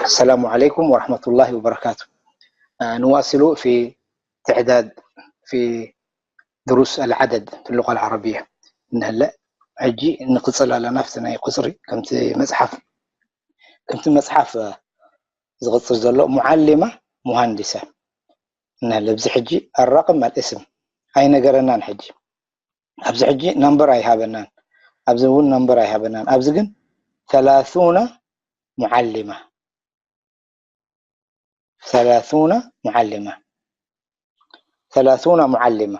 السلام عليكم ورحمة الله وبركاته. آه، نواصل في تعداد في دروس العدد في اللغة العربية. نهلأ ሕጂ ንቕጽል ኣለና ኣብቲ ናይ ቁጽሪ ከምቲ መጽሓፍ ከምቲ መጽሓፍ ዝቕጽል ዘሎ ሙዓሊማ ሙሃንዲሳ። ንህለ ኣብዚ ሕጂ ኣራቕም ኣልእስም ኣይነገረናን። ሕጂ ኣብዚ ሕጂ ናምበር ኣይሃበናን። ኣብዚ እውን ናምበር ኣይሃበናን። ኣብዚ ግን ثلاثون ሙዓሊማ ثلاثون ሙዓሊማ ثلاثون ሙዓሊማ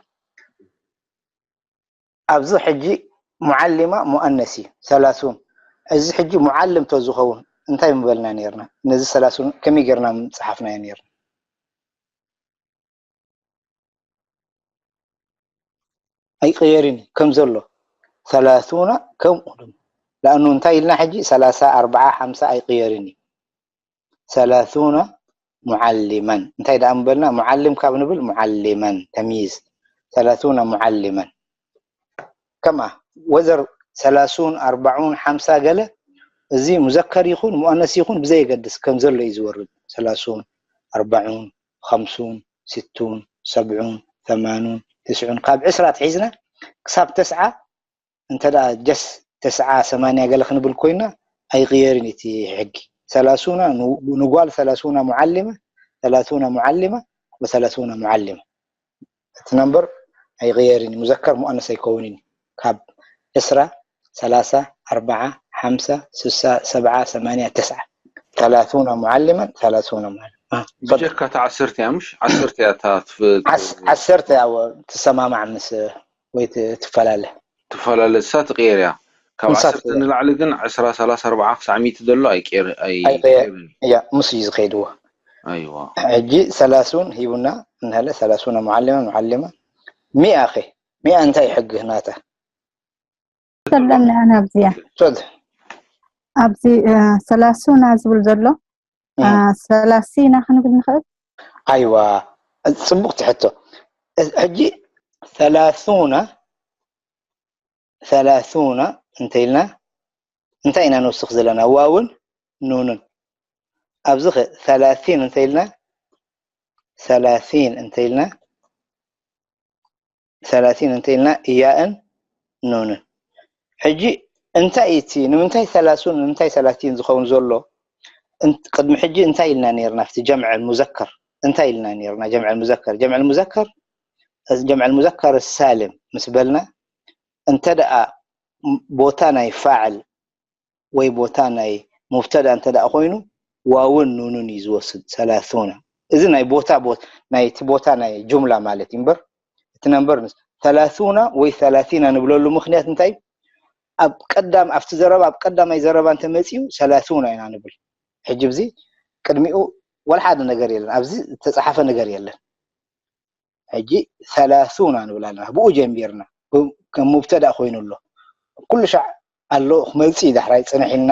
ኣብዚ ሕጂ ሙዓሊማ ሙኣነስ እዩ። ثلاثون እዚ ሕጂ ሙዓልም ተዝኸውን እንታይ ምበልና ነርና? ነዚ ثلاثون ከመይ ጌርና ምጽሓፍናዮ ነርና? ኣይቅየርን እዩ ከም ዘሎ ثلاثون ከምኡ ድማ لأنه እንታይ ኢልና ሕጂ ثلاثة أربعة خمسة ኣይቅየርን እዩ። ثلاثون ሙዓሊመን እንታይ ደኣ ምበልና ሙዓልም ካብ ንብል ሙዓሊመን ተምይዝ ثلاثون ሙዓሊመን ከምኣ ወዘር ثلاثون أربعون خمسة ገለ እዚ ሙዘከር ይኹን ሙኣነስ ይኹን ብዘየገድስ ከም ዘሎ እዩ ዝወርድ ثلاثون أربعون خمسون ستون سبعون ثمانون تسعون ካብ ዕስራ ትሒዝና ክሳብ ተስዓ እንተ ደኣ ጀስ ተስዓ ሰማንያ ገለ ክንብል ኮይና ኣይቕየርን እቲ ሕጊ ثلاثون ንጓል ثلاثون ሙዓሊመ ثلاثون ሙዓሊመ وثلاثون ሙዓሊመ እቲ ነምበር ኣይቕየርን እዩ ሙዘከር ሙኣነስ ኣይከውንን እዩ ካብ ዕስራ ሰላሳ ኣርብዓ ሓምሳ ስሳ ሰብዓ ሰማንያ ተስዓ ثلاثون ሙዓሊመን ثلاثون ሙዓሊመ ብጀካ እታ ዓሰርተ እያ ምሽ ዓሰርተ እያ እታ ዓሰርተ እያ ትሰማማዕ ምስ ወይ ትፈላለ ትፈላለ እሳ ትቕየር እያ ካብ ዓሰርተ ንላዕሊ ግን ዕስራ ሰላሳ ኣርብዓ ክሳዕ ሚእቲ ዘሎ ኣይቀየር ኣይቀየርን እያ ምስ እዩ ዝኸይድዎ ኣይዋ ሕጂ ثلاثون ሂቡና እንሃለ ثلاثون ሙዓሊመን ሙዓሊማ ሚኣ ኸ ሚኣ እንታይ ሕጊ ናታ ዘለኒ ኣነ ኣብዚያ ሶድ ኣብዚ ሰላሱና ዝብል ዘሎ ሰላሲና ክንብል ንኽእል ኣይዋ ጽቡቅ ትሕቶ ሕጂ ثلاثون ثلاثون እንተኢልና እንታይ ኢና ንውስኽ ዘለና ዋውን ኑንን ኣብዚ ثلاثين እንተኢልና ثلاثين እንተኢልና ثلاثين እንተኢልና እያእን ኑንን ሕጂ እንታይ እቲ ንምንታይ ثلاثون ንምንታይ ثلاثين ዝኸውን ዘሎ ቅድሚ ሕጂ እንታይ ኢልና ነርና ኣብቲ ጀምዕ ሙዘከር እንታይ ኢልና ነርና ጀምዕ ሙዘከር ጀምዕ ሙዘከር ጀምዕ ሙዘከር ሳልም ምስ በልና እንተ ደኣ ቦታ ናይ ፋዕል ወይ ቦታ ናይ ሙብተዳ እንተ ደኣ ኮይኑ ዋውን ኑንን እዩ ዝወስድ ثلاثون እዚ ናይ ቦታ ናይቲ ቦታ ናይ ጁምላ ማለት እዩ እምበር እቲ ነምበር ثلاثون ወይ ثلاثين ንብለሉ ምክንያት እንታይ ኣብ ቀዳም ኣብቲ ዘረባ ኣብ ቀዳማይ ዘረባ እንተመፅኡ ثلاثون ኢና ንብል ሕጂ ብዚ ቅድሚኡ ወላ ሓደ ነገር የለን ኣብዚ ዝተፃሓፈ ነገር የለን ሕጂ ثلاثون ንብል ኣለና ብኡ ጀሚርና ከም ሙብተዳ ኮይኑ ኣሎ ኩሉ ሻዕ ኣሎ ክመፅእ ዳሕራይ ፅንሕ ኢልና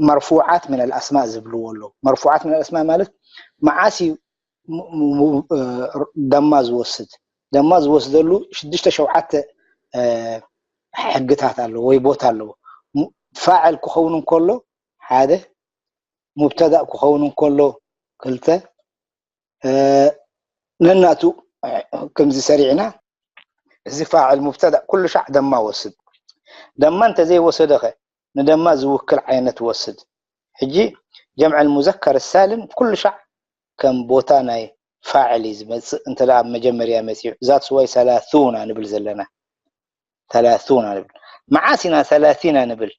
መርፉዓት ምን ኣልኣስማእ ዝብልዎ ኣለዉ መርፉዓት ምን ኣልኣስማእ ማለት መዓስ እዩ ደማ ዝወስድ ደማ ዝወስደሉ ሽዱሽተ ሸውዓተ ሕግታት ኣለዎ ወይ ቦታ ኣለዎ ፋዕል ክኸውን እንከሎ ሓደ ሙብተዳእ ክኸውን እንከሎ ክልተ ነናቱ ከምዚ ሰሪዕና እዚ ፋዕል ሙብተዳ ኩሉ ሻዕ ደማ ወስድ ደማ እንተዘይወሰደኸ ንደማ ዝውክል ዓይነት ወስድ ሕጂ ጀምዐል ሙዘከር ሳልም ኩሉ ሻዕ ከም ቦታ ናይ ፋዕል እዩ ዝመፅእ እንተ ኣብ መጀመርያ መፂዑ ዛትስ ዋይ ሰላቱና ንብል ዘለና ሰላቱና ንብል መዓስ ኢና ሰላቲና ንብል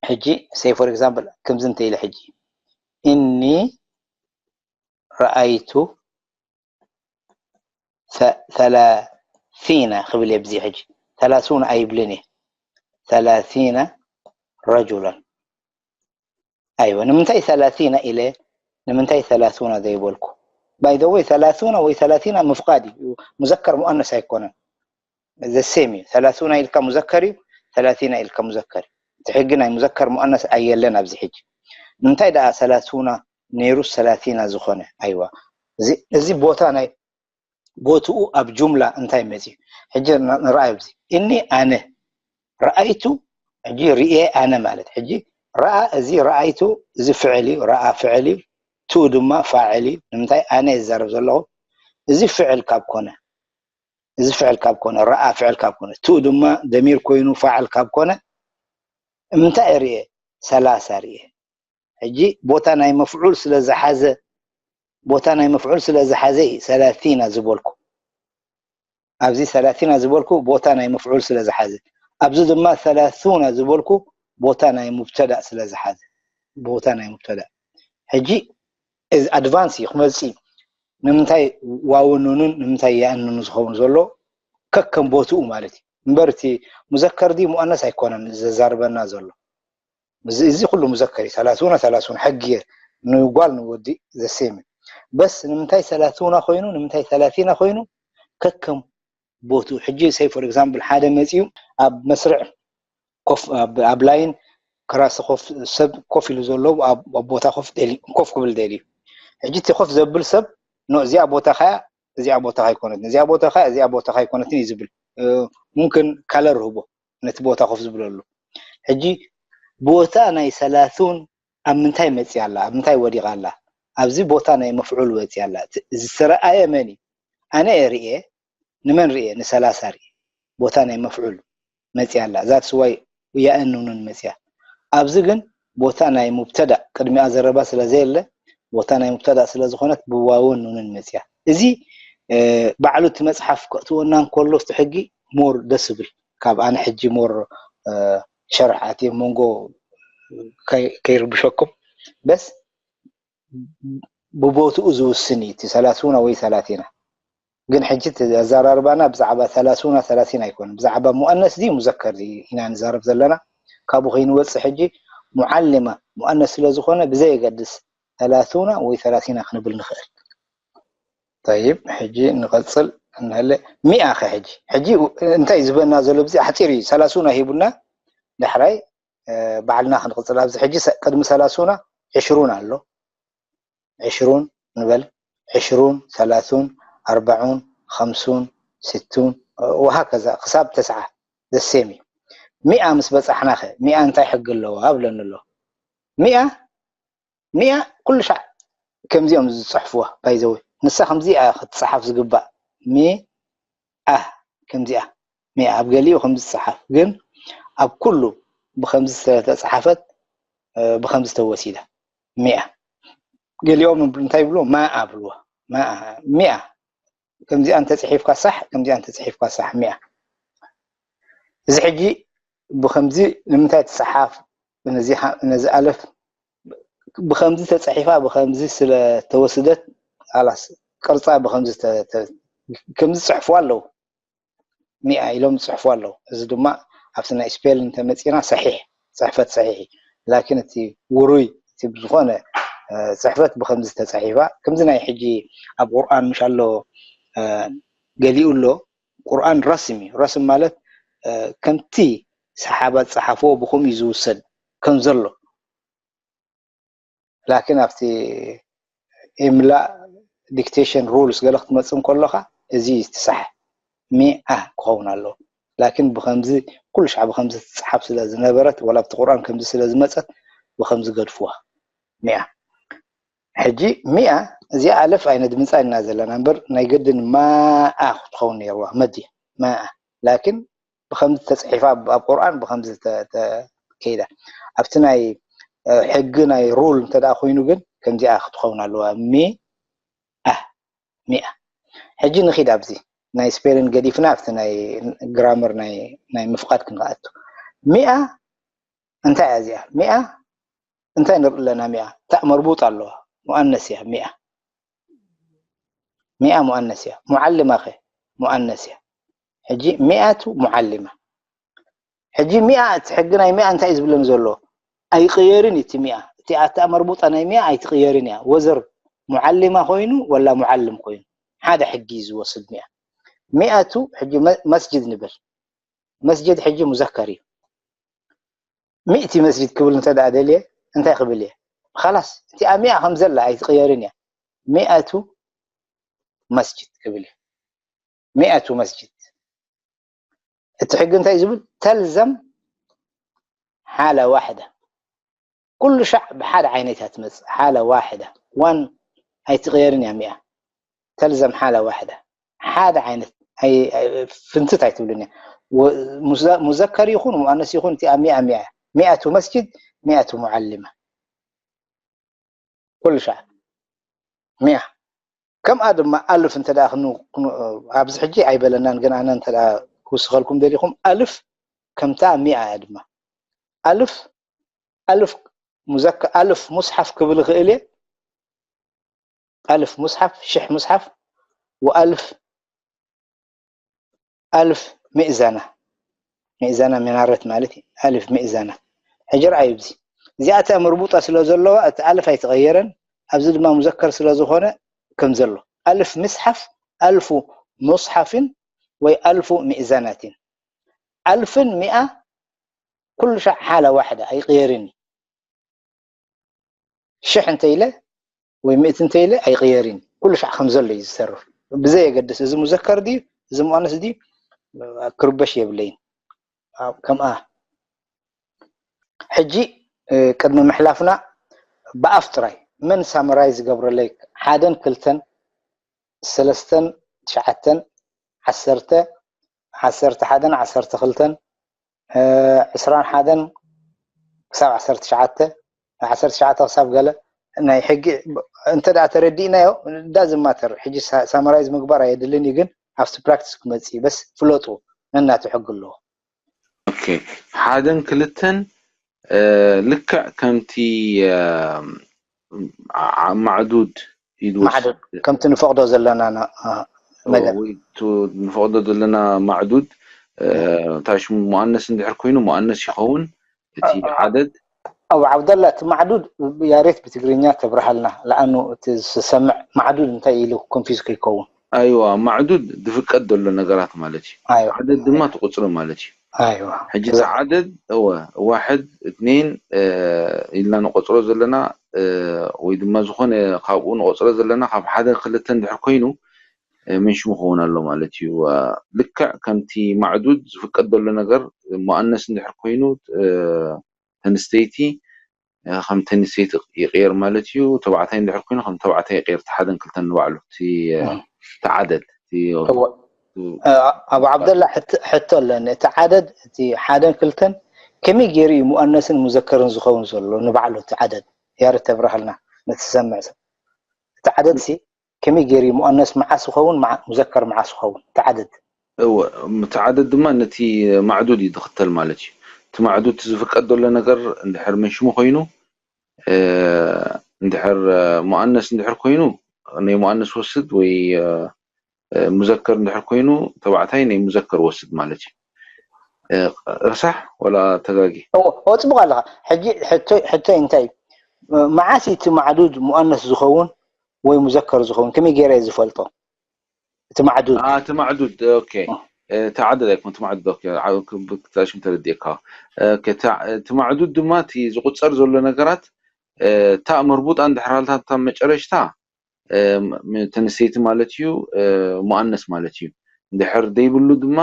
ሕጂ say for example ከምዚ እንተ ኢለ ሕጂ እኒ ረኣይቱ ثلاثين ክብል እየ ብዚ ሕጂ ثلاثون ኣይብልን እየ ثلاثين رجلا ኣይወ ንምንታይ ثلاثين ኢለ ንምንታይ ثلاثون ዘይበልኩ by the way ثلاثون ወይ ثلاثين ምፍቃድ እዩ ሙዘከር ሙኣነስ ኣይኮነን the same እዩ ثلاثون ኢልካ ሙዘከር እዩ ثلاثين ኢልካ ሙዘከር እዩ እቲ ሕጊ ናይ ሙዘከር ሙኣነስ ኣየለን ኣብዚ ሕጂ ንምንታይ ደኣ ثلاثون ነይሩ ثلاثين ዝኾነ ኣይዋ እዚ ቦታ ናይ ቦትኡ ኣብ ጁምላ እንታይ መፅዩ ሕጂ ንረኣዩ እዚ እኒ ኣነ ረኣይቱ ሕጂ ርእየ ኣነ ማለት ሕጂ ረኣ፣ እዚ ረኣይቱ፣ እዚ ፍዕል እዩ። ረኣ ፍዕል እዩ፣ ቱ ድማ ፋዕል እዩ። ንምንታይ ኣነ እዛረብ ዘለኹ? እዚ ፍዕል ካብ ኮነ፣ እዚ ፍዕል ካብ ኮነ፣ ረኣ ፍዕል ካብ ኮነ፣ ቱ ድማ ደሚር ኮይኑ ፋዕል ካብ ኮነ፣ እንታይ ርየ? ሰላሳ ርየ። ሕጂ ቦታ ናይ መፍዑል ስለ ዝሓዘ፣ ቦታ ናይ መፍዑል ስለ ዝሓዘ እዩ ሰላሲና ዝበልኩ። ኣብዚ ሰላሲና ዝበልኩ ቦታ ናይ መፍዑል ስለ ዝሓዘ፣ ኣብዚ ድማ ሰላሱና ዝበልኩ ቦታ ናይ ሙብተዳእ ስለ ዝሓዘ፣ ቦታ ናይ ሙብተዳእ። ሕጂ እዚ ኣድቫንስ እዩ ክመጽእ እዩ። ንምንታይ ዋውን ኑንን ንምንታይ ያእን ኑን ዝኸውን ዘሎ ከከም ቦትኡ ማለት እዩ። እምበር እቲ ሙዘከር ድዩ ሙኣነስ ኣይኮነን ዘዛርበና ዘሎ። እዚ ኩሉ ሙዘከር እዩ። ሰላሱና ሰላሱን ሕጊ ንጓል ንወዲ ዘሴም። በስ ንምንታይ ሰላሱና ኮይኑ ንምንታይ ሰላሲና ኮይኑ ከከም ቦቱ። ሕጂ ሰይ ፎር ኤግዛምፕል ሓደ መፂኡ ኣብ መስርዕ ኮፍ ኣብ ላይን ክራሲ ኮፍ ሰብ ኮፍ ኢሉ ዘሎ ኣብ ቦታ ኮፍ ደሊ ኮፍ ክብል ደሊ። ሕጂ እቲ ኮፍ ዘብል ሰብ ኖ እዚኣ ቦታ ኸያ እዚኣ ቦታ ኣይኮነትን፣ እዚኣ ቦታ ኸያ እዚኣ ቦታ ኣይኮነትን እዩ ዝብል። ሙምክን ካለር ህቦ ነቲ ቦታ ኮፍ ዝብለሉ። ሕጂ ቦታ ናይ ሰላሱን ኣብ ምንታይ መፅያ ኣላ? ኣብ ምንታይ ወዲቓ ኣላ? ኣብዚ ቦታ ናይ መፍዑል ወፅያ ኣላ። ዝተረኣየ መን እዩ? ኣነ እየ ርእየ። ንመን ርእየ? ንሰላሳ ርእየ። ቦታ ናይ መፍዑል መፅያ ኣላ። ዛትስ ዋይ ያእን ኑንን መፅያ። ኣብዚ ግን ቦታ ናይ ሙብተዳእ ቅድሚኣ ዘረባ ስለ ዘየለ ቦታ ናይ ሙብተዳእ ስለ ዝኾነት ብዋውን ኑንን መፅያ። እዚ ባዕሉ እቲ መፅሓፍ ከእትወና እንከሎ እቲ ሕጊ ሞር ደስ ይብል። ካብ ኣነ ሕጂ ሞር ሸርሕ ኣትየ መንጎ ከይርብሸኩም በስ ብቦትኡ ዝውስን እዩ እቲ ሰላሱና ወይ ሰላሲና። ግን ሕጂ ኣዘራርባና ብዛዕባ ሰላሱና ሰላሲና ኣይኮነን፣ ብዛዕባ ሙኣነስ ድዩ ሙዘከር ድዩ ኢና ንዛረብ ዘለና። ካብኡ ከይንወፅእ ሕጂ ሙዓልማ ሙኣነስ ስለ ዝኾነ ብዘየገድስ ሰላሱና ወይ ሰላሲና ክንብል ንኽእል። ጠይብ ሕጂ ንቐፅል እንሀለ ሚኣ ኸ ሕጂ ሕጂ እንታይ ዝበና ዘሎ ብዚ ሓፂር እዩ። ሰላሱና ሂቡና ዳሕራይ ባዕልና ክንቕፅል ኣብዚ ሕጂ ቅድሚ ሰላሱና ዕሽሩን ኣሎ። ዕሽሩን ንበል፣ ዕሽሩን፣ ሰላሱን፣ ኣርባዑን፣ ኸምሱን፣ ስቱን ወሃከዛ ክሳብ ተስዓ ዘሴም እዩ። ሚኣ ምስ በፃሕና ኸ ሚኣ እንታይ ሕጊ ኣለዎ ኣብለኒ ኣሎ። ሚኣ ሚኣ ኩሉ ሻዕ ከምዚኦም ዝፅሕፍዋ ባይዘወ ንሳ ከምዚኣ ክትፀሓፍ ዝግባእ ሚኣ ከምዚኣ ሚኣ ኣብ ገሊኡ ከምዚ ዝፀሓፍ ግን ኣብ ኩሉ ብከምዚ ዝተፀሓፈት ብከምዚ ተወሲዳ ሚኣ። ገሊኦም እንታይ ይብልዎ? ማኣ ብልዎ። ማኣ ሚኣ ከምዚኣ እንተፅሒፍካ ሳሕ፣ ከምዚኣ እንተፅሒፍካ ሳሕ ሚኣ። እዚ ሕጂ ብከምዚ ንምንታይ ትፀሓፍ? ነዚ ኣለፍ ብከምዚ ተፃሒፋ ብከምዚ ስለተወስደት ላስ ቅርፃ ብከምዚ ከምዚ ዝፅሕፍዋ ኣለዉ። ሚኣ ኢሎም ዝፅሕፉ ኣለዉ። እዚ ድማ ኣብቲ ናይ ስፔል እንተመፂና ሰሒሕ ፅሕፈት ሰሒሕ እዩ። ላኪን እቲ ውሩይ እቲ ብዝኾነ ፅሕፈት ብከምዚ ተፃሒፋ ከምዚ ናይ ሕጂ ኣብ ቁርኣን ምሽ ኣሎ ገሊኡ ኣሎ። ቁርኣን ረስም እዩ። ረስም ማለት ከምቲ ሰሓባ ዝፀሓፍዎ ብከምኡ እዩ ዝውሰድ ከም ዘሎ። ላኪን ኣብቲ ኢምላእ ዲክቴሽን ሩልስ ገለ ክትመፅእ እንከለኻ እዚ እዩ እቲ ሳሕ። ሚኣ ክኸውን ኣለዎ። ላኪን ብከምዚ ኩሉ ሻዕ ብከምዚ ትፅሓፍ ስለ ዝነበረት ዋላ ኣብቲ ቁርኣን ከምዚ ስለ ዝመፀት ብከምዚ ገድፍዋ ሚኣ። ሕጂ ሚኣ እዚኣ ኣለፍ ኣይነድምፃ ኢና ዘለና እምበር ናይ ግድን ማኣ ክትኸውን ነይርዋ መዲ ማኣ ላኪን ብከምዚ ተፅሒፋ ኣብ ቁርኣን ብከምዚ ከይዳ ኣብቲ ናይ ሕጊ ናይ ሩል እንተ ኮይኑ ግን ከምዚኣ ክትኸውን ኣለዋ። ሚኣ ሚኣ። ሕጂ ንኺድ ኣብዚ ናይ ስፔልን ገዲፍና ኣብቲ ናይ ግራመር ናይ ምፍቃድ ክንኣቱ። ሚኣ እንታይ እያ እዚኣ? ሚኣ እንታይ ንርኢ ኣለና? ሚኣ ታእ መርቡጥ ኣለዋ። ሙኣነስ እያ ሚኣ። ሚኣ ሙኣነስ እያ። ሙዓልማ ኸ ሙኣነስ እያ። ሕጂ ሚኣቱ ሙዓልማ። ሕጂ ሚኣ እቲ ሕጊ ናይ ሚኣ እንታይ እዩ ዝብለኒ ዘሎ? ኣይቕየርን እዩ እቲ ሚኣ። እቲ ኣታ መርቡጣ ናይ ሚኣ ኣይትቕየርን እያ። ወዘር ሙዓልማ ኮይኑ ወላ ሙዓልም ኮይኑ ሓደ ሕጊ እዩ ዝወስድ ሚኣ። ሚኣቱ ሕጂ መስጅድ ንብል። መስጅድ ሕጂ ሙዘከር እዩ። ሚእቲ መስጅድ ክብል እንተ ደኣ ደልየ እንታይ ክብል እየ? ኻላስ እቲኣ ሚኣ ከም ዘላ ኣይትቕየርን እያ። ሚኣቱ መስጅድ ክብል እየ። ሚኣቱ መስጅድ እቲ ሕጊ እንታይ ዝብል ተልዘም ሓለ ዋሕደ ኩሉ ሻዕ ብሓደ ዓይነት እያ ትመፅእ። ሓለ ዋሕደ ዋን ኣይትቕየርን እያ። ሚኣ ተልዘም ሓለ ዋሕደ ሓደ ዓይነት ኣይ- ኣይ- ፍንትት ኣይትብልን እያ። ወ- ሙዘ- ሙዘከር ይኹን ሙኣነስ ይኹን እቲኣ ሚኣ ሚኣ ሚኣቱ መስጅድ ሚኣቱ ሙዓሊመ ኩሉ ሻዕ ሚኣ። ከምኣ ድማ ኣልፍ እንተ ደኣ ክን- ክን- ኣብዚ ሕጂ ኣይበለናን፣ ግን ኣነ እንተ ደኣ ክውስኸልኩም ደሊኹም ኣልፍ ከምታ ሚኣ እያ ድማ። ኣልፍ ኣልፍ ሙዘከ ኣልፍ ሙስሓፍ ክብል ይኽእል እየ። ኣልፍ ሙስሓፍ ሽሕ ሙስሓፍ ወኣልፍ ኣልፍ ሚእዛና ሚእዛና ሚናረት ማለት እዩ። ኣልፍ ሚእዛና ሕጂ ረኣዩ ብዚ እዚኣ እቲኣ መርቡጣ ስለ ዘለዋ እቲ ኣልፍ ኣይተቐየረን። ኣብዚ ድማ ሙዘከር ስለ ዝኾነ ከም ዘሎ ኣልፍ ምስሓፍ ኣልፉ ሙስሓፍን ወይ ኣልፉ ሚእዛናትን ኣልፍን ሚኣ ኩሉ ሻዕ ሓላ ዋሕዳ ኣይቕየርን እዩ። ሽሕ እንተ ኢለ ወይ ምእቲ እንተ ኢለ ኣይቕየርን እዩ። ኩሉ ሻዕ ከም ዘሎ እዩ ዝሰርፍ። ብዘይ የገድስ እዚ ሙዘከር ድዩ እዚ ሙኣነስ ድዩ ክርበሽ የብለይን። ከምኣ ሕጂ ቅድሚ ምሕላፍና ብኣፍ ጥራይ መን ሳመራይ ዝገብረለይ ሓደን ክልተን ሰለስተን ትሽዓተን ዓሰርተ ዓሰርተ ሓደን ዓሰርተ ክልተን ዕስራን ሓደን ክሳብ ዓሰርተ ትሽዓተ ዓሰርተ ትሽዓተ ክሳብ ገለ ናይ ሕጊ እንተ ደኣ ተረዲእናዮ ዳዝማተር ሕጂ ሳመራይዝ ምግባር ኣየድልን እዩ ግን ኣብቲ ፕራክቲስ ክመጽእ እዩ በስ ፍለጡ ነናቱ ሕጊ ኣለዎ። ኦኬ ሓደን ክልተን ልክዕ ከምቲ ማዕዱድ ኢሉ ማዕዱድ ከምቲ ንፈቕዶ ዘለና ነገር ንፈቕዶ ዘለና ማዕዱድ ታሽሙ ሙኣነስ እንድሕር ኮይኑ ሙኣነስ ይኸውን እቲ ዓደድ ኣብ ዓብደላ እቲ ማዕዱድ ያሬት ብትግርኛ ተብርሃልና ለኣኑ እቲ ዝሰምዕ ማዕዱድ እንታይ ኢሉ ኮንፊዝ ከይከውን ኣይዋ ማዕዱድ ዝፍቀድ ዘሎ ነገራት ማለት እዩ ዓደድ ድማ ትቁፅሪ ማለት እዩ ሕጂ እቲ ዓደድ እወ ዋሕድ እትኔን ኢልና ንቆፅሮ ዘለና ወይ ድማ ዝኾነ ካብኡ ንቆፅሮ ዘለና ካብ ሓደ ክልተ እንድሕር ኮይኑ ምንሽሙ ክኸውን ኣሎ ማለት እዩ ልክዕ ከምቲ ማዕዱድ ዝፍቀድ ዘሎ ነገር ሙኣነስ እንድሕር ኮይኑ ተንስተይቲ ከም ተንስተይቲ ይቕየር ማለት እዩ ተባዕታይ እንድሕር ኮይኑ ከም ተባዕታይ ይቕየር እቲ ሓደን ክልተን ንባዕሉ እቲ ዓደድ ኣብ ዓብደላ ሕቶ ኣለኒ እቲ ዓደድ እቲ ሓደን ክልተን ከመይ ገይሩ እዩ ሙኣነስን ሙዘከርን ዝኸውን ዘሎ ንባዕሉ እቲ ዓደድ ያረ ተብረሃልና ነቲ ዝሰምዕ ሰብ እቲ ዓደድ ሲ ከመይ ገይሩ እዩ ሙኣነስ መዓስ ይኸውን ሙዘከር መዓስ ይኸውን እቲ ዓደድ እወ እቲ ዓደድ ድማ ነቲ ማዕዱድ እዩ ዝኽተል ማለት እዩ እቲ ማዕዱድ ዝፍቀድ ዘሎ ነገር እንድሕር መንሽሙ ኮይኑ እንድሕር ሙኣነስ እንድሕር ኮይኑ ናይ ሙኣነስ ወስድ ወይ ሙዘከር እንድሕር ኮይኑ ተባዕታይ ናይ ሙዘከር ወስድ ማለት እዩ ረሳሕ ወላ ተጋጊ ጽቡቅ ኣለካ ሕጂ ሕቶይ እንታይ እዩ መዓስ እቲ ማዕዱድ ሙኣነስ ዝኸውን ወይ ሙዘከር ዝኸውን ከመይ ገይረ ዝፈልጦ እቲ ማዕዱድ እቲ ማዕዱድ ኦኬ እቲ ዓደድ ኣይኮን እቲ ማዕዱድ ክታሽም ተረዲእካ እቲ ማዕዱድ ድማ እቲ ዝቁፀር ዘሎ ነገራት እታ መርቡጣ እንድሕር ሃልታ እታ መጨረሽታ ተንስተይቲ ማለት እዩ ሙኣነስ ማለት እዩ እንድሕር ዘይብሉ ድማ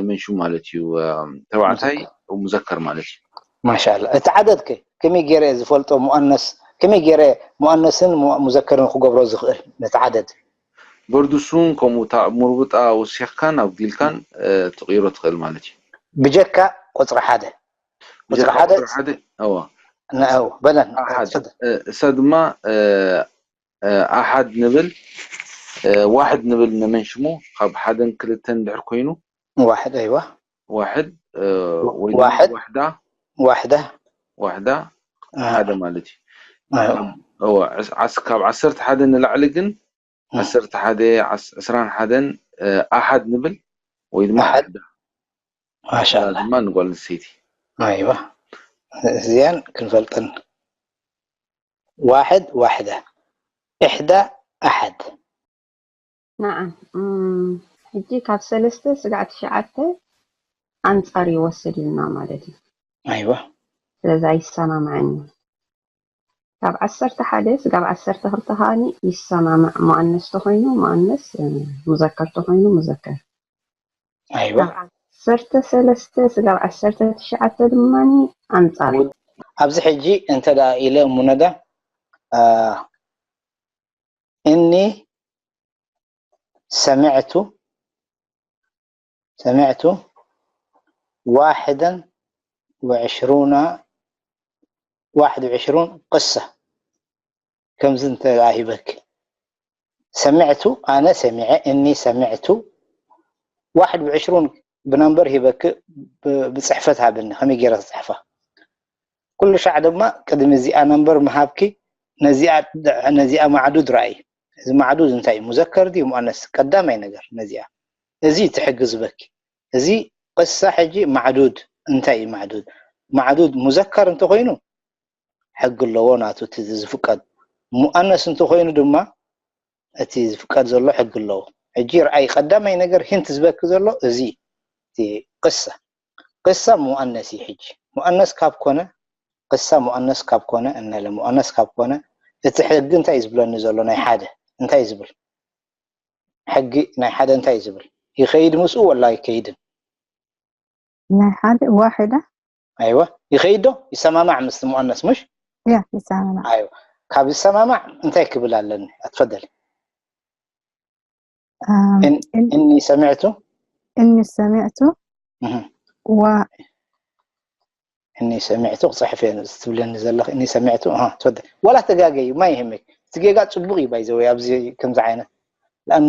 መንሹ ማለት እዩ ተባዕታይ ሙዘከር ማለት እዩ ማሻላ እቲ ዓደድ ከ ከመይ ገይረ ዝፈልጦ ሙኣነስ ከመይ ገይረ ሙኣነስን ሙዘከርን ክገብሮ ዝኽእል ነቲ ዓደድ በርዱሱን ከምኡ እታ ሙርቡጣ ወሲኽካን ኣብዲልካን ትቕይሮ ትኽእል ማለት እዩ ብጀካ ቁፅሪ ሓደ ቁፅሪ ሓደ እዋ በለን እሳ ድማ ኣሓድ ንብል ዋሕድ ንብል ንመን ሽሙ ካብ ሓደን ክልተን ድሕር ኮይኑ ዋሕድ ኣይዋ ዋሕድ ዋሕድ ዋሕዳ ዋሕዳ ዋሕዳ ሓደ ማለት እዩ ካብ ዓሰርተ ሓደ ንላዕሊ ግን ዓሰርተ ሓደ ዕስራን ሓደን ኣሓድ ንብል ወይ ድማ ኣሓድ ማሻላ ድማ ንጓል ንሰይቲ ኣይዋ እዚያን ክንፈልጠን ዋሕድ ዋሕደ እሕዳ ኣሓድ نعم ሕጂ ካብ ሰለስተ ስጋዕ ትሽዓተ ኣንፃር ይወስድ ኢልና ማለት እዩ ኣይዋ ስለዚ ኣይሰማምዐን እዩ ካብ ዓሰርተ ሓደ ስጋብ ዓሰርተ ክልተ ከዓኒ ይሰማማዕ ሙኣነስ ተኾይኑ ሙኣነስ ሙዘከር ተኾይኑ ሙዘከር ኣይዋ ዓሰርተ ሰለስተ ስጋብ ዓሰርተ ትሽዓተ ድማ ኣንፃር ኣብዚ ሕጂ እንተ ደኣ ኢለ እሙነዳ እኒ ሰሚዕቱ ሰሚዕቱ ዋሕደን ወዕሽሩና ዋሕድ ወዕሽሩን ቅሳ ከምዚ እንተ ደኣ ሂበኪ ሰሚዕቱ ኣነ ሰሚዐ እኒ ሰሚዕቱ ዋሕድ ወዕሽሩን ብነምበር ሂበኪ ብፅሕፈት ሃብኒ ከመይ ገይረ ክፅሕፋ ኩሉ ሻዕ ድማ ቅድሚ እዚኣ ነምበር ምሃብኪ ነዚኣ ማዕዱድ ረኣይ እዚ ማዕዱድ እንታይ እዩ ሙዘከር ድዩ ሙኣነስ ቀዳማይ ነገር ነዚኣ እዚ እቲ ሕጊ ዝበኪ እዚ ቅሳ ሕጂ ማዕዱድ እንታይ እዩ ማዕዱድ ማዕዱድ ሙዘከር እንተኮይኑ ሕጊ ኣለዎ ናቱ እቲ ዝፍቀድ ሙኣነስ እንተኮይኑ ድማ እቲ ዝፍቀድ ዘሎ ሕጊ ኣለዎ ሕጂ ርኣይ ቀዳማይ ነገር ሂንት ዝበኪ ዘሎ እዚ እቲ ቅሳ ቅሳ ሙኣነስ እዩ ሕጂ ሙኣነስ ካብ ኮነ ቅሳ ሙኣነስ ካብ ኮነ እነለ ሙኣነስ ካብ ኮነ እቲ ሕጊ እንታይ እዩ ዝብለኒ ዘሎ ናይ ሓደ እንታይ እዩ ዝብል ሕጊ ናይ ሓደ እንታይ እዩ ዝብል ይኸይድ ምስኡ ወላ ኣይከይድን ናይ ሓደ ዋሕዳ ኣይወ ይኸይድ ዶ ይሰማማዕ ምስ ሙኣነስ ምሽ ያ ይሰማማዕ ኣይወ ካብ ዝሰማማዕ እንታይ ክብል ኣለኒ ኣትፈደል እኒ ሰሚዕቱ እኒ ሰሚዕቱ እኒ ሰሚዕቱ ክፅሕፍ እየ ትብለኒ ዘለኽ እኒ ሰሚዕቱ ትፈደ ዋላ ተጋገዩ ማይ ይህመይ እቲ ጌጋ ፅቡቅ እዩ ባይዘወይ ኣብዚ ከምዚ ዓይነት ለኣኑ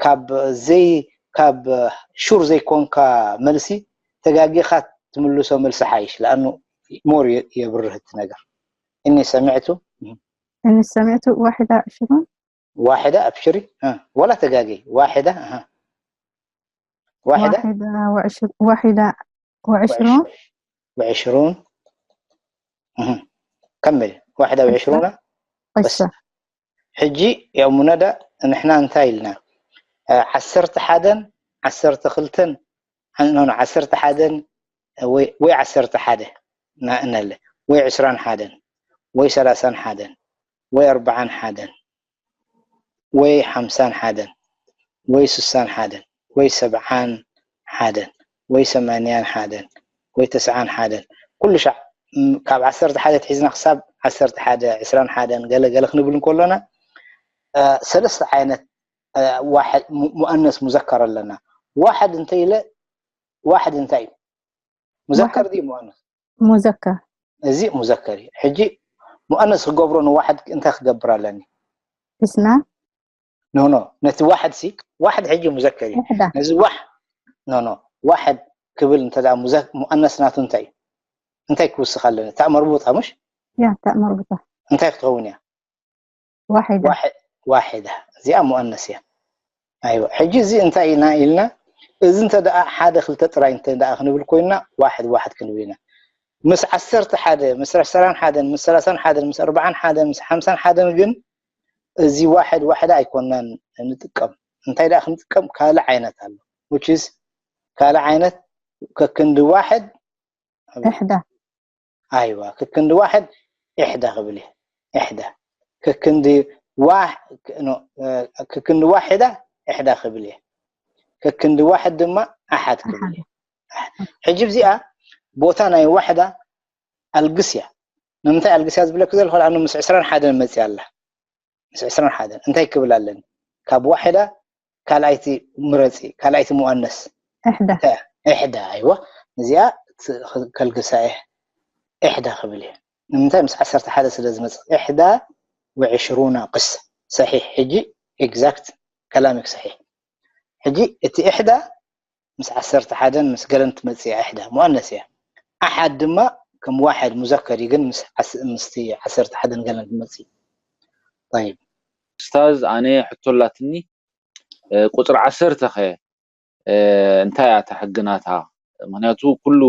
ካብ ዘይ ካብ ሹር ዘይኮንካ መልሲ ተጋጊኻ ትምልሶ መልሲ ሓይሽ ለኣኑ ሞር የብርህ እቲ ነገር እኒ ሰሚዕቱ እኒ ሰሚዕቱ ዋሕዳ ዕሽሩን ዋሕዳ ኣብሽሪ ወላ ተጋገይ ዋሕዳ ዋሕዳ ዋሕዳ ወዕሽሩን ወዕሽሩን ከመል ዋሕዳ ወዕሽሩና ቅሳ ሕጂ ያው ሙነዳ ንሕና እንታይ ኢልና ዓሰርተ ሓደን ዓሰርተ ክልተን ዓሰርተ ሓደን ወይ ዓሰርተ ሓደ ንኣነለ ወይ ዕስራን ሓደን ወይ ሰላሳን ሓደን ወይ ኣርባዓን ሓደን ወይ ሓምሳን ሓደን ወይ ስሳን ሓደን ወይ ሰብዓን ሓደን ወይ ሰማንያን ሓደን ወይ ተስዓን ሓደን ኩሉ ሻዕ ካብ ዓሰርተ ሓደ ትሒዝና ክሳብ ዓሰርተ ሓደ ዕስራን ሓደን ገለ ገለ ክንብል እንከሎና ሰለስተ ዓይነት ሙኣነስ ሙዘከር ኣለና ዋሕድ እንተ ኢለ ዋሕድ እንታይ እዩ ሙዘከር ድዩ ሙኣነስ ሙዘከር እዚ ሙዘከር እዩ ሕጂ ሙኣነስ ክገብሮ ንዋሕድ እንታይ ክገብር ኣለኒ እስና ኖ ኖ ነቲ ዋሕድ ሲ ዋሕድ ሕጂ ሙዘከር እዩ ውሕዳ ነዚ ዋሕ ኖ ኖ ዋሕድ ክብል እንተ ሙኣነስ ናቱ እንታይ እዩ እንታይ ክውስኽ ኣለኒ እታ መርቡጣ ምሽ ያ እታ መርቡጣ እንታይ ክትኸውን እያ ዋሒዳ ዋሕዳ እዚኣ ሙኣነስ እያ ኣይዋ ሕጂ እዚ እንታይ ኢና ኢልና እዚ እንተ ደኣ ሓደ ክልተ ጥራይ እንተ ደኣ ክንብል ኮይንና ዋሕድ ዋሕድ ክንብል ኢና ምስ ዓሰርተ ሓደ ምስ ዕስራን ሓደን ምስ ሰላሳን ሓደን ምስ ኣርባዓን ሓደን ምስ ሓምሳን ሓደን ግን እዚ ዋሕድ ዋሕዳ ኣይኮናን ንጥቀም እንታይ ደኣ ክንጥቀም ካልእ ዓይነት ኣሎ which is ካልእ ዓይነት ከክንዲ ዋሕድ እሕዳ ኣይዋ ከክንዲ ዋሕድ እሕዳ ክብል እየ እሕዳ ከክንዲ ዋሕ ከክንዲ ዋሕዳ እሕዳ ክብል እየ ከክንዲ ዋሕድ ድማ ኣሓድ ክብል እየ ሕጂ እዚኣ ቦታ ናይ ዋሕዳ ኣልግስ እያ ንምንታይ ኣልግስ እያ ዝብለክ ዘለኹ ኣነ ምስ ዕስራን ሓደን መፅእ ኣላ ምስ ዕስራን ሓደን እንታይ ክብል ኣለኒ ካብ ዋሕዳ ካልኣይቲ ምረፂ ካልኣይቲ ሙኣነስ እሕዳ እሕዳ ኣይዋ እዚኣ ከልግሳ እየ እሕዳ ክብል እየ ንምንታይ ምስ ዓሰርተ ሓደ ስለ ዝመፅእ እሕዳ ወዕሽሩና ቅስ ሰሒሕ ሕጂ exact كلامك صحيح ሕጂ እቲ እሕዳ ምስ ዓሰርተ ሓደን ምስ ገለን ትመፅእ እያ እሕዳ ሙኣነስ እያ ኣሓድ ድማ ከም ዋሕድ ሙዘከር እዩ ግን ምስቲ ዓሰርተ ሓደን ገለን ትመፅእ طيب ኡስታዝ ኣነ ሕቶ ኣላትኒ ቁፅሪ ዓሰርተ ከ እንታይ እያ እታ ሕጊ ናታ ምክንያቱ ኩሉ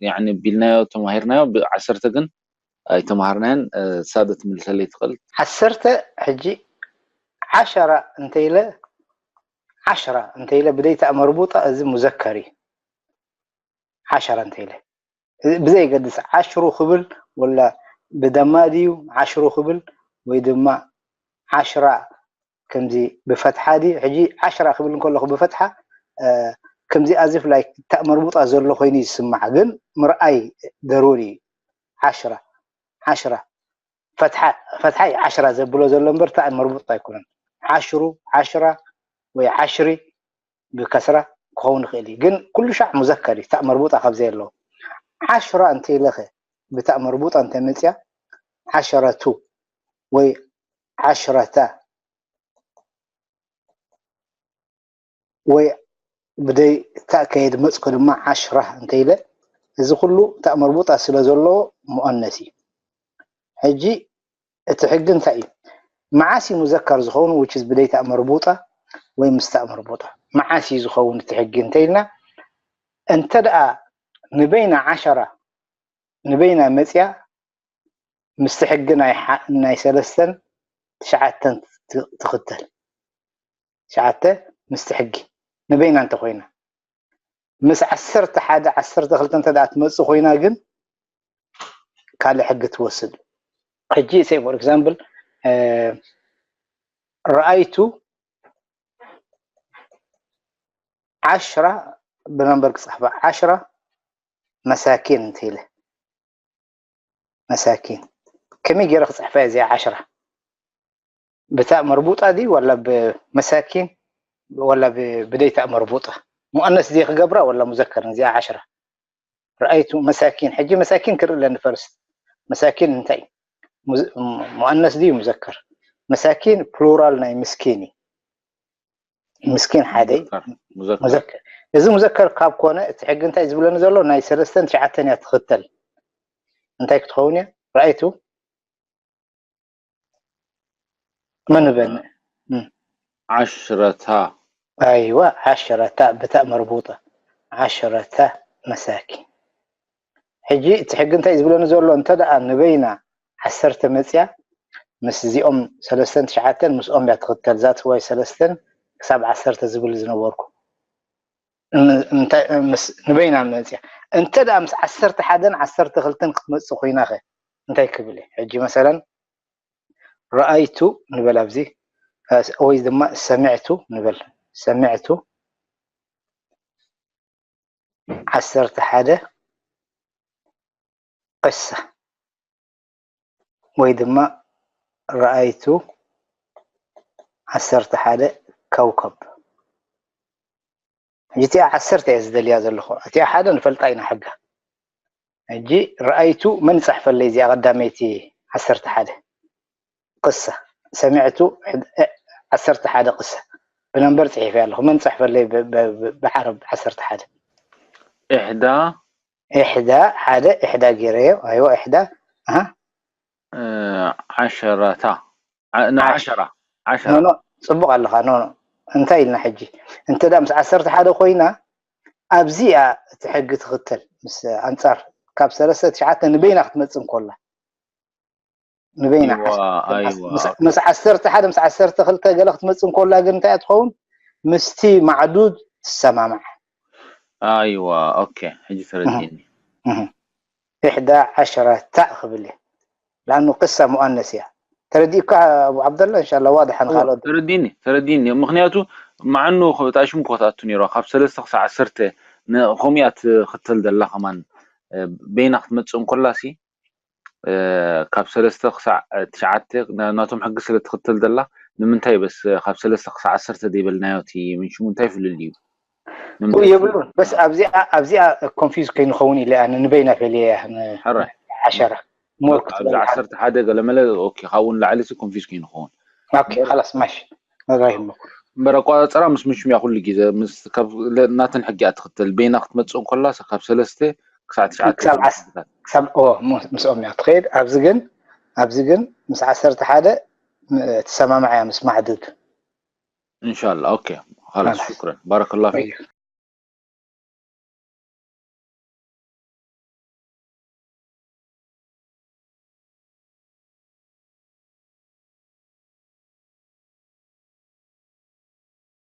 ያኒ ቢልናዮ ተማሂርናዮ ብዓሰርተ ግን ኣይተማሃርናዮን ሳብ ትምልሰለይ ትኽእል ዓሰርተ ሕጂ ዓሸራ እንተኢለ ዓሽራ እንተኢለ ብደይታ መርቡጣ እዚ ሙዘከር እዩ ዓሸራ እንተኢለ ብዘይገድስ ዓሽሩ ክብል ወላ ብደማ ድዩ ዓሽሩ ክብል ወይ ድማ ዓሽራ ከምዚ ብፈትሓ ድዩ ሕጂ ዓሽራ ክብል እንከለኹ ብፈትሓ ከምዚ ኣዚፍ ላይ እታ መርቡጣ ዘሎ ኮይኑ ይስማዕ ግን ምርኣይ ደሩሪ እዩ ዓሽራ፣ ዓሽራ። ፈትሓ፣ ፈትሓ እዩ ዓሽራ ዘብሎ ዘሎ እምበር፣ ታእ መርቡጥ ኣይኮነን። ዓሽሩ፣ ዓሽራ ወይ ዓሽሪ ብከስራ ክኸውን ይኽእል እዩ። ግን ኩሉ ሻዕ ሙዘከር እዩ፣ ታእ መርቡጣ ካብ ዘየለዎ። ዓሽራ እንተ ኢለኸ፣ ብታእ መርቡጣ እንተ መጽያ፣ ዓሸረቱ ወይ ዓሽረታ ወይ ብደይ ታእ ከየድመጽኩ ድማ ዓሽራ እንተ ኢለ፣ እዚ ኩሉ ታእ መርቡጣ ስለ ዘለዎ ሙኣነስ እዩ። ሕጂ እቲ ሕጊ እንታይ እዩ? መዓስ እዩ ሙዘከር ዝኸውን? Which is ብደይ ታእ መርቡጣ ወይ ምስ ታእ መርቡጣ? መዓስ እዩ ዝኸውን እቲ ሕጊ እንተ ኢልና፣ እንተ ደኣ ንበይና ዓሸራ ንበይና መጽያ፣ ምስቲ ሕጊ ናይ ሓ-፣ ናይ ሰለስተን ትሽዓተን ት-፣ ትኽተል። ትሽዓተ ምስቲ ሕጊ ንበይና እንተኾይና። ምስ ዓሰርተ ሓደ፣ ዓሰርተ ክልተ እንተ ደኣ ትመጽእ ኮይና ግን ካልእ ሕጊ ትወስድ። ሕጂ say for example፣ እ፣ ረኣይቱ ዓሽራ ብነምበር ክጽሕፋ፣ ዓሽራ መሳኪን እንተ ኢለ፣ መሳኪን። ከመይ ገይረ ክጽሕፋ እየ እዚኣ ዓሽራ? ብታእ መርቡጣ ድዩ ወላ ብመሳኪን ወላ ብ-፣ ብደይ ታእ መርቡጣ? ሙኣነስ ድየ ክገብራ ወላ ሙዘከር እዚኣ ዓሽራ? ረኣይቱ መሳኪን። ሕጂ መሳኪን ክርኢ ኣለኒ ፈርስት። መሳኪን እንታይ? ሙዝ-፣ ሙኣነስ ድዩ ሙዘከር? መሳኪን ፕሉራል ናይ ምስኪን እዩ። ምስኪን ሓደ እዩ። ሙዘከር፣ ሙዘከር። ሙዘከር። እዚ ሙዘከር ካብ ኮነ፣ እቲ ሕጊ እንታይ ዝብለኒ ዘሎ? ናይ ሰለስተን ትሽዓተን እያ ትኽተል። እንታይ ክትኸውን እያ? ረኣይቱ? መን በል? እም። ዓሽረታ። ኣይዋ፣ ዓሽረታ ብታእ መርቡጣ። ዓሽረታ መሳኪን። ሕጂ እቲ ሕጊ እንታይ ዝብለኒ ዘሎ? እንተ ደኣ ንበይና ዓሰርተ መጽያ፣ ምስ እዚኦም ሰለስተን ትሽዓተን ምስኦም እያ ትኽተል። That's why ሰለስተን ክሳብ ዓሰርተ ዝብል ዝነበርኩ። ን-፣ እንታይ፣ ምስ፣ ንበይና መጽያ። እንተ ደኣ ምስ ዓሰርተ ሓደን ዓሰርተ ክልተን ክትመጽእ ኮይና ኸ እንታይ ክብል እየ? ሕጂ መሰለን ረኣይቱ ንበል ኣብዚ፣ እ፣ ወይ ድማ ሰሚዕቱ ንበል። ሰሚዕቱ ዓሰርተ ሓደ ቅሳ ወይ ድማ ረኣይቱ ዓሰርተ ሓደ ከውከብ። ሕጂ እቲኣ ዓሰርተ እየ ዝደልያ ዘለኹ። እቲኣ ሓደ ንፈልጣ ኢና ሕጋ። ሕጂ ረኣይቱ መን ይጸሕፈለይ እዚኣ ቀዳመይቲ ዓሰርተ ሓደ? ቅሳ። ሰሚዕቱ ሕድ-፣ እ፣ ዓሰርተ ሓደ ቅሳ። ብነምበር ጽሒፈ ኣለኹ። መን ይጸሕፈለይ ብ-፣ ብ-፣ ብ-፣ ብዓረብ ዓሰርተ ሓደ? ኢሕዳ። ኢሕዳ፣ ሓደ ኢሕዳ ገይረዮ። ኣይዋ፣ ኢሕዳ። ኣሃ። እ፣ ዓሸራታ። ዓ-፣ ን-፣ ዓሽ-፣ ዓሸራ። ዓሸራ። ኖ፣ ኖ፣ ጽቡቕ ኣለኻ። ኖ፣ ኖ። እንታይ ኢልና ሕጂ? እንተ ደኣ ምስ ዓሰርተ ሓደ ኮይና፣ ኣብዚኣ እቲ ሕጊ ትኽተል። ምስ ኣንጻር ካብ ሰለስተ ትሽዓተ ንበይና ክትመጽእ እንኮላ። ንበይና እዋ፣ ዓስ-፣ ምስ፣ ኣይዋ፣ ምስ፣ ኦኬ። ምስ ዓሰርተ ሓደ፣ ምስ ዓሰርተ ክልተ ገለ ክትመጽእ እንኮላ ግን እንታይ እያ ትኸውን? ምስቲ ማዕዱድ ትሰማማዕ። ኣይዋ፣ ኦኬ፣ ሕጂ እህ፣ ተረዲእኒ። እህ። ኢሕዳ ዓሸረታ ክብል እየ። ለኣኑ ቅሳ ሙኣነስ እያ። ተረዲእካ ኣቡ ዓብደላ? እንሻላ ዋድሓ እዎ፣ ንኻልኦት። ተረዲእኒ፣ ተረዲእኒ። ምኽንያቱ መዓኑ ኸ-፣ እታ ሽም እኮ ትኣቱ ነይራ። ካብ ሰለስተ ክሳዕ ዓሰርተ ን-፣ ከምኡ እያ ትኽተል ዘላ ከማን፣ እ፣ በይና ክትመጽእ እንኮላሲ፣ እ፣ ካብ ሰለስተ ክሳዕ ትሽዓተ ና-፣ ናቶም ሕጊ ስለ ትኽተል ዘላ፣ ንምንታይ በስ ካብ ሰለስተ ክሳዕ ዓሰርተ ዘይበልናዮ እቲ ምን ሽሙ እንታይ ፍልልዩ? ንምንታይ የብሉን። በስ ኣብዚኣ፣ ኣብዚኣ ኮንፊውዝ ከይንኸውን ኢለ ኣነ ንበይና ፈልየ እያ ን-፣ ሕራይ። ዓሸራ። ሞር በቃ ኣብዚ ክትበልዓ። ዓሰርተ ሓደ ገለመለ፣ ኦኬ፣ ካብኡ ንላዕሊ ሲ ኮንፊውዝ ከይንኸውን። ኦኬ፣ እምበር ኸላስ ማሽ። ዋጋ ይህልዎ። እምበር ኣቋጻጽራ ምስ ምሽም እያ ኩሉ ግዜ፣ ምስ ካብ ለ-፣ ናተን ሕጊ እያ ትኽተል። በይና ክትመጽእ እንኮላ፣ ስ-፣ ካብ ሰለስተ ክሳዕ ትሽዓተ ክሳብ ዓስ-፣ ክሳብ፣ ኦ፣ ሙ-፣ ምስኦም እያ ትኸይድ። ኣብዚ ግን፣ ኣብዚ ግን ምስ ዓሰርተ ሓደ ም-፣ ትሰማማዕ እያ ምስ ማዕዱድ። እንሻላ፣ ኦኬ፣ ኸላስ፣ ኸላስ። ሹክረን። ባረከላሁ ፊክ።